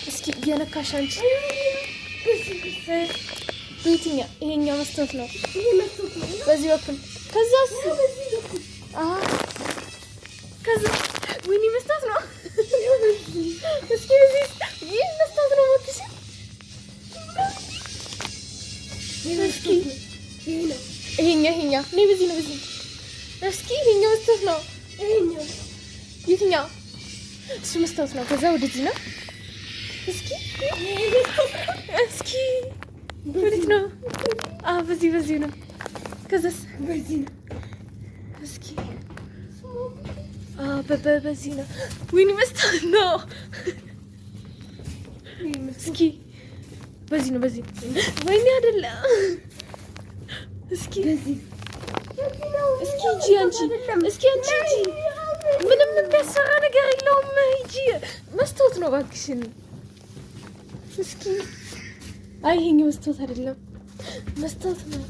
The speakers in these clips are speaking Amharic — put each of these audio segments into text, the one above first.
እስኪ እየነካሽ አንቺ በየትኛው? ይሄኛው መስታወት ነው፣ በዚህ በኩል። ከዛስ? ከዛ ወይኔ መስታወት ነው። እስኪ በዚህ፣ ይህ መስታወት ነው። እባክሽ እስኪ ይሄኛው ይሄኛው እኔ በዚህ ነው፣ በዚህ። እስኪ ይሄኛው መስታወት ነው። የትኛው? እሱ መስታወት ነው። ከዛ ወደዚህ ነው። እስኪ እስኪ ወዴት ነው? አዎ በዚህ በዚህ ነው። ከዛስ? በዚህ ነው። እስኪ በዚህ ነው። ወይኔ መስታወት ነው። እስኪ በዚህ ነው፣ በዚህ። ወይኔ አይደለም። እስኪ እስኪ ሂጂ አንቺ፣ እስኪ አንቺ ሂጂ። ምንም የሚያሰራ ነገር የለውም። ሂጂ፣ መስታወት ነው እባክሽን። እስኪ አይ ይሄኛው መስታወት አይደለም፣ መስታወት ነው።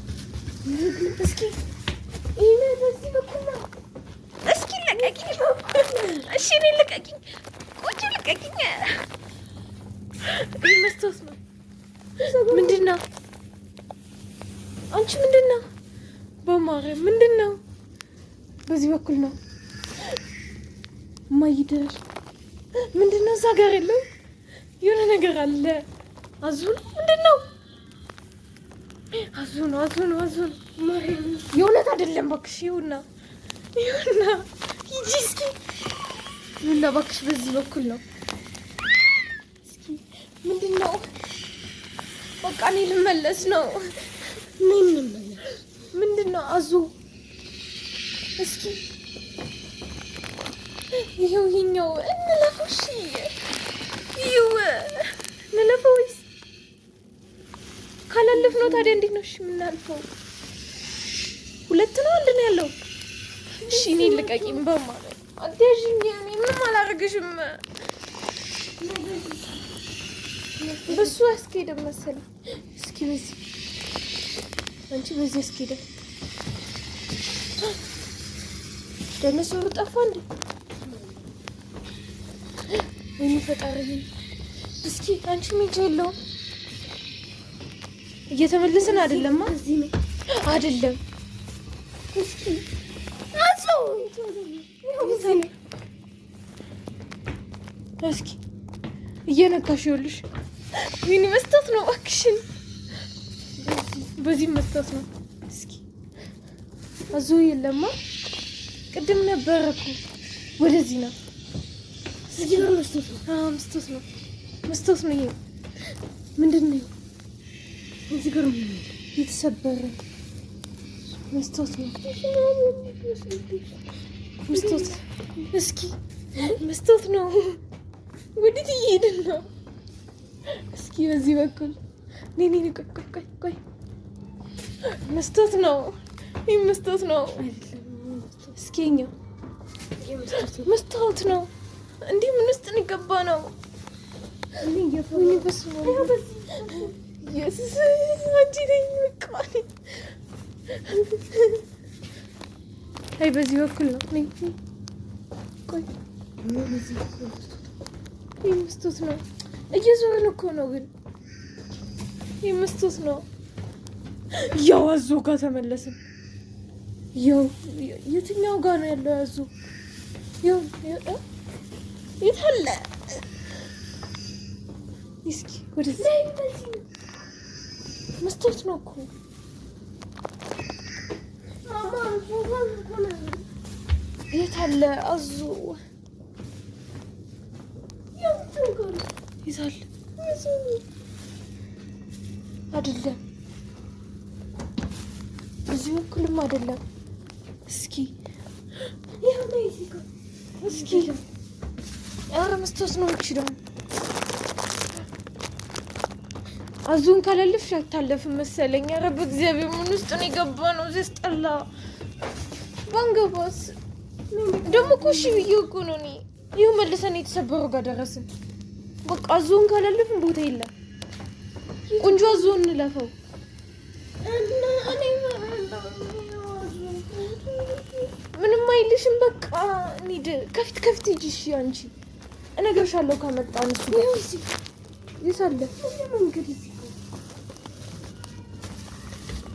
እስኪ ይሄ በዚህ በኩል ነው። እስኪ ልቀቂኝ። እሺ እኔን ልቀቂኝ፣ ቁጭ ልቀቂኝ። ይሄ መስታወት ነው። ምንድን ነው? አንቺ ምንድን ነው? በማርያም ምንድን ነው? በዚህ በኩል ነው። እማዬ ምንድን ነው? እዛ ጋር የለም፣ የሆነ ነገር አለ። አዙ ነው። ምንድን ነው? አዙ ነው፣ አዙ ነው፣ አዙ ነው። የእውነት አይደለም እባክሽ። ይኸውና፣ ይኸውና፣ ሂጂ እስኪ። ይኸውና እባክሽ፣ በዚህ በኩል ነው። እስኪ ምንድን ነው? በቃ እኔ ልመለስ ነው። ምንድን ነው አዙ? እስኪ ይኸው ይኸኛው እንለፈው። እሺ ይኸው እንለፈው ወይስ ካላለፍ ነው ታዲያ እንዴት ነው እሺ የምናልፈው? ሁለት ነው አንድ ነው ያለው? እሺ እኔ ልቀቂኝ፣ በማለት አትያዥኝ። እኔ ምንም አላደርግሽም። በሱ አስኬድም መሰለኝ። እስኪ በዚህ አንቺ በዚህ አስኬድም። ደነሰሩ ጠፋ እንዴ? ወይኔ ፈጣሪ። እስኪ አንቺ ሚጃ የለውም። እየተመለስን አይደለማ? አይደለም። እስኪ እስኪ እየነካሽ ይኸውልሽ። ወይኔ መስታወት ነው እባክሽን። በዚህ መስታወት ነው። እስኪ አዞ የለማ? ቅድም ነበረ እኮ። ወደዚህ ነው። መስታወት ነው። መስታወት ነው። መስታወት ነው። ይሄ ምንድን ነው? እዚህ ጋር የተሰበረ መስታወት ነው። መስታወት እስኪ መስታወት ነው። ወዴት እየሄድን ነው? እስኪ በዚህ በኩል ኔ ኔ ቆይ ቆይ ቆይ ቆይ መስታወት ነው። ይህ መስታወት ነው። እስኪ ይኸኛው መስታወት ነው። እንዲህ ምን ውስጥ ነው የገባ ነው? ኢየሱስ አንቺ ነኝ። በቃ አይ በዚህ በኩል ነው። ነይ ቆይ ይህ መስታወት ነው። እየዞርን እኮ ነው ግን ይህ መስታወት ነው። ያው አዞ ጋር ተመለስን። ያው የትኛው ጋር ነው ያለው አዞ? ያው የት አለ? እስኪ ወደዚህ መስታወት ነው እኮ። የት አለ አዞ? የት አለ? አይደለም፣ እዚህ በኩልም አይደለም። እስኪ እስኪ ኧረ መስታወት ነው። እቺ ደግሞ አዞን ካላለፍሽ አይታለፍም መሰለኝ። ኧረ በእግዚአብሔር ምን ውስጥ ነው የገባ ነው? ሲያስጠላ። ባንገባስ ደግሞ እኮ እሺ ብዬ እኮ ነው እኔ። ይኸው መልሰን የተሰበረው ጋር ደረስን። በቃ አዞን ካላለፍን ቦታ የለም። ቆንጆ አዞን እንለፈው። ምንም አይልሽም። በቃ እንሂድ። ከፊት ከፊት ሂጂ። እሺ አንቺ እነግርሻለሁ ከመጣን እሱ ጋር የት አለ?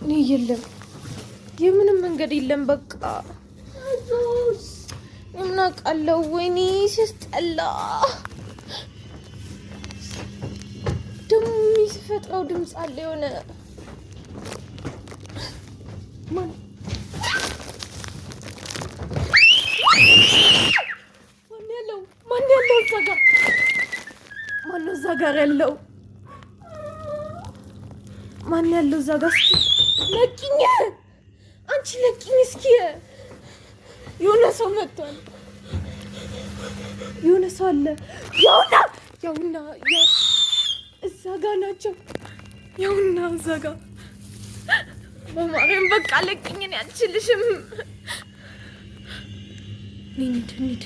እኔ የለም፣ የምንም መንገድ የለም። በቃ ምን አውቃለሁ። ወይኔ ሲያስጠላ ደግሞ የሚፈጥረው ድምፅ አለ የሆነ ማን ያለው ማን ያለው እዛ ጋር ማነው? እዛ ጋር ያለው ማን ያለው እዛ ጋር? እስኪ ለቂኝ፣ አንቺ ለቂኝ እስኪ። የሆነ ሰው መጥቷል። የሆነ ሰው አለ። ያውና ያውና እዛ ጋር ናቸው። ያውና እዛ ጋር በማርያም በቃ ለቂኝ፣ እኔ አልችልሽም። እንሂድ እንሂድ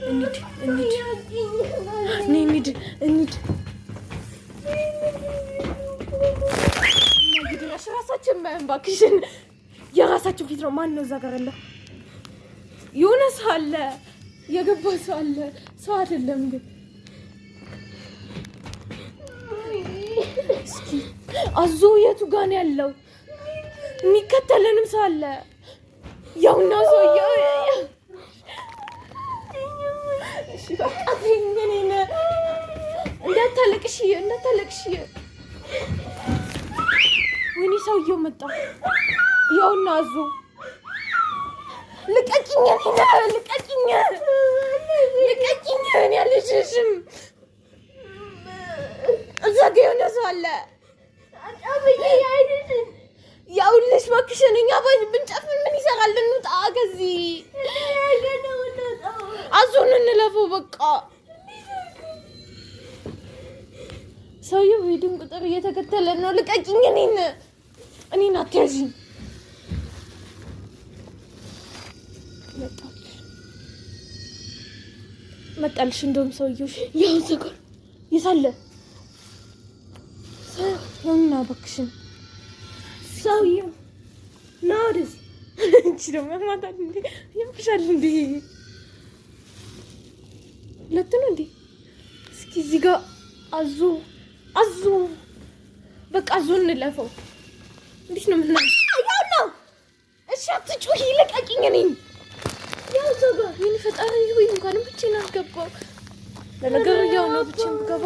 እንሂድ እንሂድ እንሂድ እንሂድ። ራሳችን እባክሽን፣ የራሳችን ፊት ነው። ማን ነው እዛ ጋር ያለው? የሆነ ሰው አለ፣ የገባ ሰው አለ። ሰው አይደለም ግን። እስኪ አዞ የቱ ጋር ነው ያለው? የሚከተለንም ሰው አለ። ያውና ሰውዬው እሺ በቃ ተይኝ፣ እኔን እንዳታለቅሽ፣ እንዳታለቅሽ። ወይኔ ሰውዬው መጣ። ያውና አዞ ልቀቂኝ፣ እኔን ልቀቂኝ፣ ልቀቂኝ። እኔ አልልሽም። እዛ ጋ የሆነ ሰው አለ። ያውልሽ እባክሽን፣ እኛ ብንጨፍን ምን ይሰራል? እንውጣ ከዚህ። አዞን እንለፈው በቃ። ሰውዬው በሄድን ቁጥር እየተከተለን ነው። ልቀቂኝ፣ እኔን እኔን አትያዥኝ። መጣልሽ። እንደውም ሰውዬው ያው እዛ ጋር የት አለ? ያውና እባክሽን ሰውዬው ና ወደዚህ። አንቺ ደግሞ ያማታል እንዴ? ያምሻል እንዴ? ሁለት ነው እንዴ? እስኪ እዚህ ጋር አዞ አዞ በቃ አዞ እንለፈው። እንዴት ነው ምና ያው ነው። እሺ አትጩሂ፣ ልቀቂኝ እኔን። ያው እዛ ጋር ይህን ፈጣሪ ወይ እንኳንም ብቻዬን አልገባው። ለነገሩ ያው ነው ብቻዬን ብገባ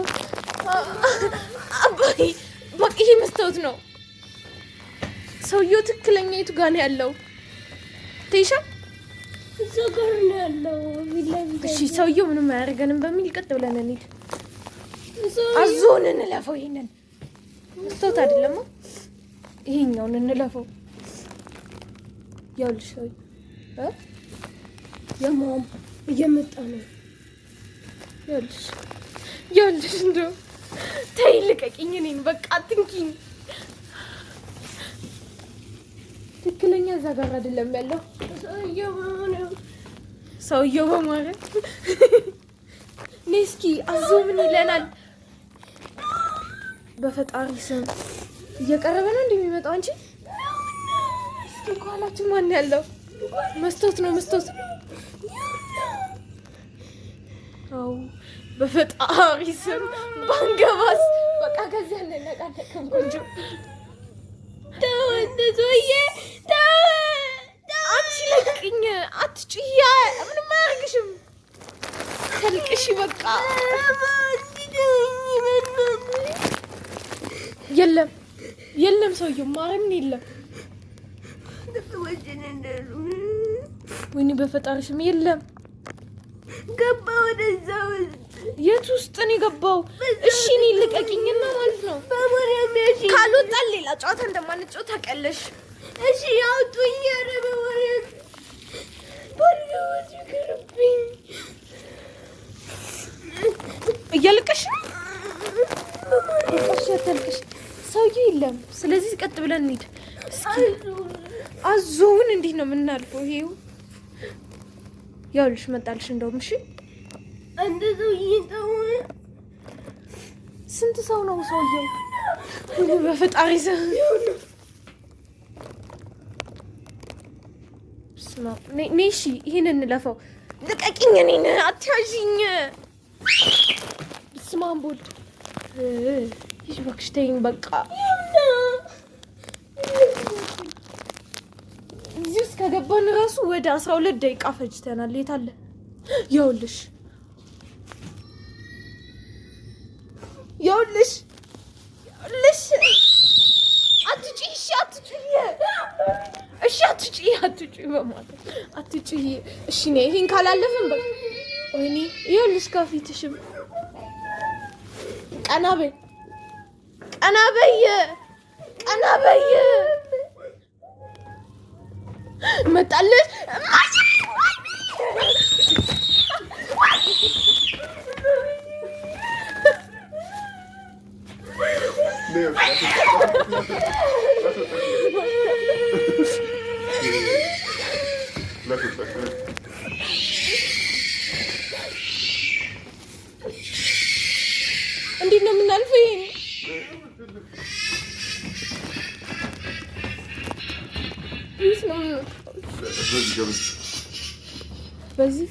አባይ በቃ ይሄ መስታወት ነው። ሰውየው ትክክለኛ የቱ ጋር ነው ያለው? ትይሻ እዛ ጋር ነው ያለው። እሺ ሰውየው ምንም አያደርገንም በሚል ቀጥ ብለን እንሂድ። አዞን እንለፈው። ይሄንን መስታወት አይደለም ይሄኛውን እንለፈው። ያውልሽ ሰውዬው የማም እየመጣ ነው። ያውልሽ ያውልሽ እንደው ተይ ልቀቂኝ፣ እኔን በቃ አትንኪኝ። ትክክለኛ እዛ ጋር አይደለም ያለው ሰውየው በማርያም ነይ እስኪ አዞ ምን ይለናል? በፈጣሪ ስም እየቀረበ ነው እንደሚመጣው። አንቺ እስኪ ከኋላችን ማን ያለው? መስታወት ነው መስታወት። አዎ በፈጣሪ ስም ባንገባስ። በቃ ከዚያ እንነቃነቅም። ቆንጆ አንቺ ለቅኝ፣ አትጩሂ። ምንም አያደርግሽም። ተልቅሽ በቃ የለም የለም፣ ሰውየው ማርያምን የለም። ወይኔ በፈጣሪ ስም የለም። ገባ ወደዛ ውስጥ። የት ውስጥ ነው የገባው? እሺ እኔ ልቀቂኝና ማለት ነው። ካልወጣን ሌላ ጨዋታ እንደማንጫወት ታውቂያለሽ። እሺ ያውጡኝ። ኧረ በማርያም ባልገባች ይቅርብኝ። እያለቀሽ ነው። እሺ አታልቅሽ። ሰውዬው የለም። ስለዚህ ቀጥ ብለን እንሂድ። እስኪ አዞውን እንዴት ነው የምናልፈው? ይሄው ያውልሽ መጣልሽ። እንደውም እሺ ስንት ሰው ነው ሰውየው? በፈጣሪ ሰው በስመ አብ። ነይ እሺ፣ ይሄንን እንለፈው። ልቀቂኝ፣ እኔን አትያዥኝ። በስመ አብ ወልድ። ሂጂ እባክሽ ተይኝ በቃ። እዚህ ውስጥ ከገባን እራሱ ወደ 12 ደቂቃ ፈጅተናል። የት አለ? ይኸውልሽ ይኸውልሽ ይኸውልሽ፣ አትጩሂ፣ እሺ አትጩሂ፣ እሺ አትጩሂ፣ አትጩሂ፣ በማለት አትጩሂ። እሺ ነይ፣ ይሄን ካላለፍን በቃ ወይኔ፣ ይኸውልሽ ከፊትሽም ቀና በይ፣ ቀና በይ፣ ቀና በይ። መጣለች። እንዴት ነው የምናልፈው? ይሄን እንዴት ነው የምንወጣው? በዚህ